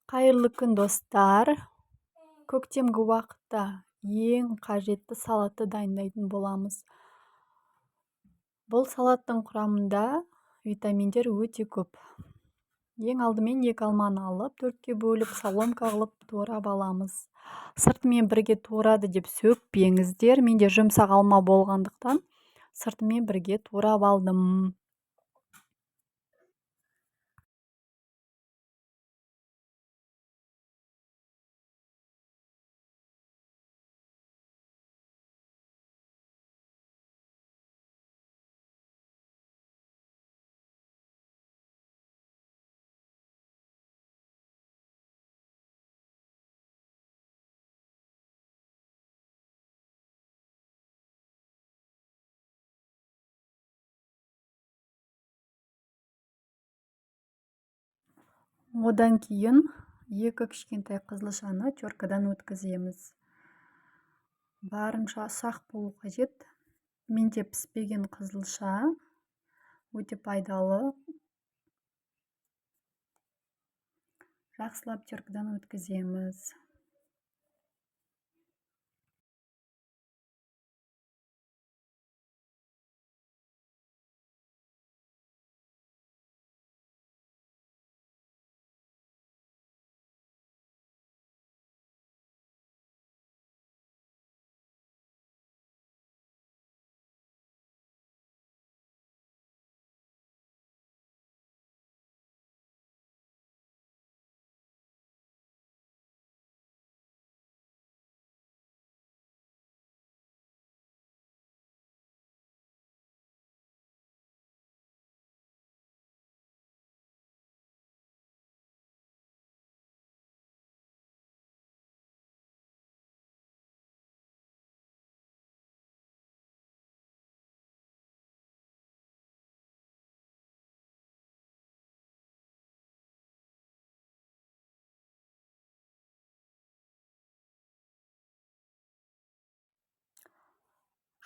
Қайырлы күн, достар! Көктемгі уақытта ең қажетті салатты дайындайтын боламыз. Бұл салаттың құрамында витаминдер өте көп. Ең алдымен 2 алманы алып, 4-ке бөліп, соломка қылып турап аламыз. Сыртымен бірге турады деп сөкпеңіздер. Менде жұмсақ алма болғандықтан сыртымен бірге турап алдым. Одан кейін 2 кішкентай қызылшаны теркадан өткіземіз. Барынша сақ болу қажет. Менде піспеген қызылша өте пайдалы. Жақсылап теркадан өткіземіз.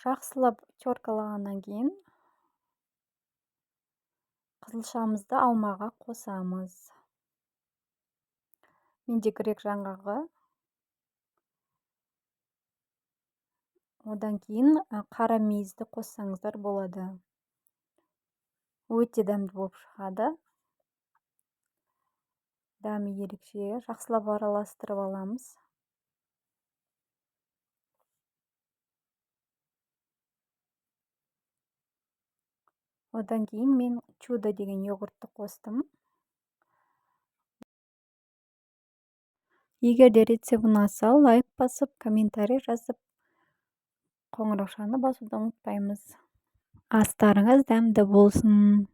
Жақсылап теркалағаннан кейін қызылшамызды алмаға қосамыз. Менде грек жаңғағы. Одан кейін қара мейізді қоссаңыздар болады. Өте дәмді болып шығады. Дәмі ерекше. Жақсылап араластырып аламыз. Одан кейін мен чудо деген йогуртты қостым. Егер де рецепт ұнаса, лайк басып, комментарий жазып, қоңыраушаны басуды ұмытпаймыз. Астарыңыз дәмді болсын.